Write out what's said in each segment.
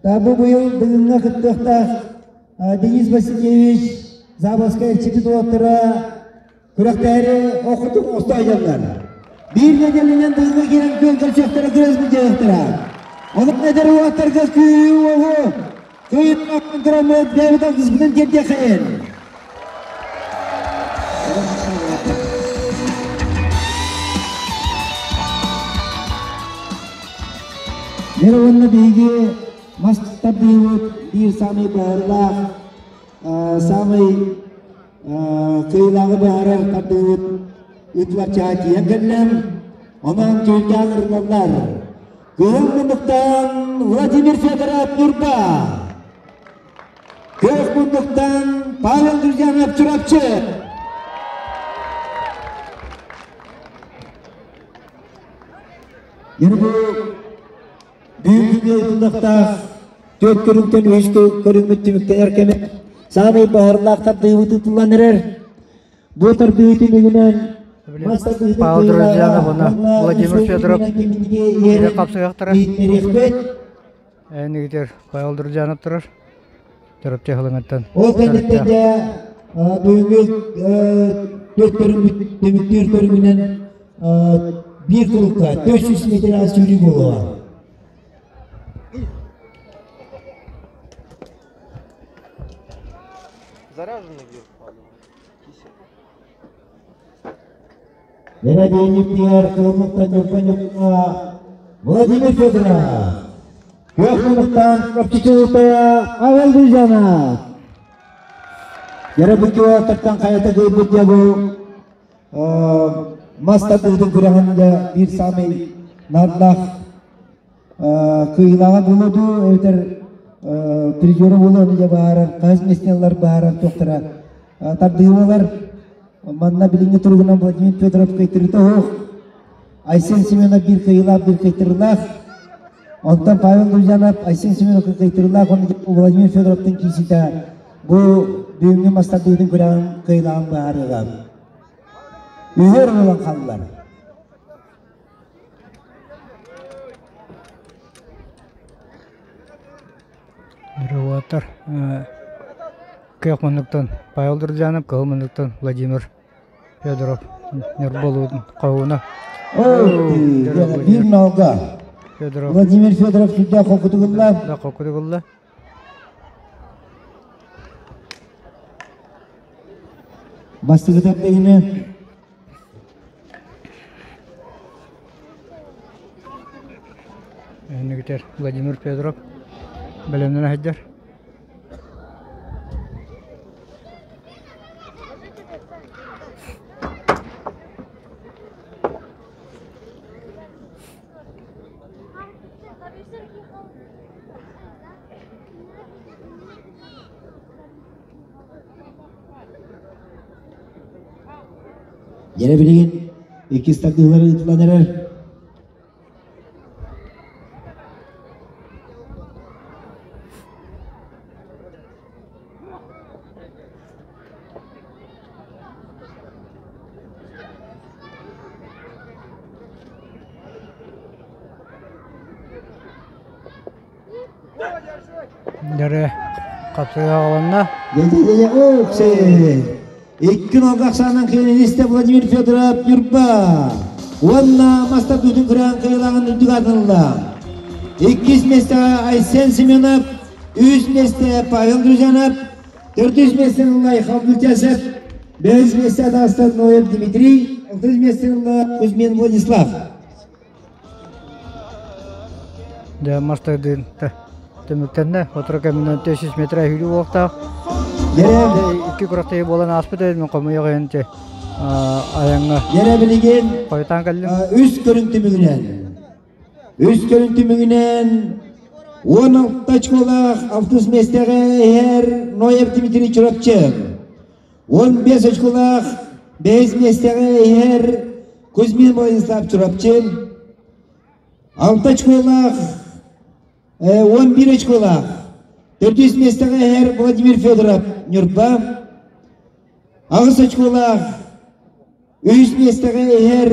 Бу быйыл Дыгыҥҥа кыттыахтаах Денис Васильевич Заболоцкай эрчимин уолаттара күрэхтэһэри охотук оҥосто сылдьаллар. Биир нэдиэлэнэн Дыгыҥҥа киирэн күөн көрсүөхтэрэ, күрэс былдьаһыахтара. Онон эдэр уолаттарга күүһү-уоҕу кыайыылаахтан тураммыт бэйэбит алгыспытын тиэрдиэххэйин. Дьэ уонна биһиги мас тардыыбыт биир саамай быһаарыылаах, саамай кыайыылааҕы быһаарар тардыыбыт ыытылар чааһа тиийэн кэллэ. Онон түөлбэҕэ ырыналлар. Кыһыл муннуктан Владимир Федоров Ньурба. Күөх муннуктан Павел Друзьянов Чурапчы. Дьэ бу бүгүҥҥү ыытыллыахтаах түөрт көрүҥтэн үһүс көрүҥмүт түмүктэнэр кэмэ саамай баһырлаах тардыыбыт ыытыллан эрэр. Бу тардыы түмүгүнэн Павел Друзьянов уонна Владимир Федоров илэ хапсыһыахтара. Энигитер Павел Друзьянов турар. Чурапчы Хылыҥыттан. Ол кэнниттэн дьэ бүгүҥҥү түөрт көрүҥмүт түмүктүүр көрүҥүнэн биир курукка 400 метр сүүрүү буолуоҕа. Заряженный вверх Эрэ диэнньиктиэр кылыммыттан ньурба Владимир Федоров, Күөх муннуктан Чурапчы Павел Друзьянов. Дьэрэ бүттүөттэртэн хайата кыйбыт дьэ бу мас тардыытын күрэҕин дьэ биир саамай наадалаах кыайыылааҕа буолуо дуу эбэтэр призера буолуо ону дьэ баарар хаһыс миэстэлэр баарар туохтара тардыы буолар. Манна билиҥҥи туругунан Владимир Федоров кыайтарыыта суох. Айсен Семенов биир кыайыылаах, биир кыайтарыылаах. Онтон Павел Друзьянов Айсен Семенов кыайтарыылаах уонна Владимир Федоровтан киирсиитэ бу бүгүҥҥү мас тардыытын күрэҕин кыайыылааҕын быһаарыаҕа. Үһүөр буолан хааллылар. Уолаттар Кыах муннуктан Павел Друзьянов, Кыһыл муннуктан Владимир Федоров Ньурба улууһун хоһууна. Биир ноолга Владимир Федоров сүрдээх холкутук ылла. Холкутук ылла. Бастакы тардыһыны Өнүгүтэр Владимир Федоров бэлэмнэнэ сылдьар. Дьэрэ билигин иккис тардыылары ыытыллан эрэр. Дьэрэ хапсыһаҕаланна. Икки нолга ахсаанан киининистэ Владимир Федоров Ньурба уонна мастар бүтүн күрэҕин кыайыылааҕын үрдүк аатырылла. Иккис миэстэҕэ Айсен Семенов, үс миэстэ Павел Друзьянов, төрдүс миэстэни ылла Айхал Митясов, бэһис миэстэ атаҕастан Ноев Дмитрий, алтыс миэстэни ылла Кузьмин Владислав. Дьэ мастардыын түмүктэннэ. Сотору кэминэн 400 метр сүүрүү буолуохтаах. Икки күрэхтэһии буолан ааспыт эбит, хомуйах иһин айаҥҥа Дьэрэ билигин хойутаан кэллим. Үс көрүҥ түмүгүнэн үс көрүҥ түмүгүнэн 16 очколаах алтыс миэстэҕэ иһэр Ноев Дмитрий Чурапчы. 15 очколаах бэһис миэстэҕэ иһэр Кузьмин Владислав Чурапчы. 6 очколаах 11 очколаах төрдүс миэстэҕэ иһэр Владимир Федоров Ньурба. 8 очколаах үһүс миэстэҕэ иһэр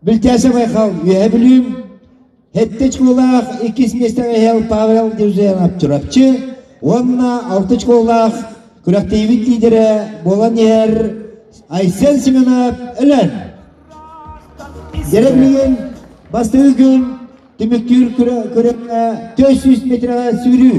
Бүлтээсэ Байхал Үөһэ Бүлүүм. Сэттэ очколаах иккис миэстэҕэ иһэл Павел Дюзенов Чурапчы уонна алта очколаах күрэхтэһиибит лидерэ буолан иһэр Айсен Семенов Өлөөн. Дьэрэ билигин бастакы күн түмүктүүр күрэххэ 400 метрэҕэ сүүрүү.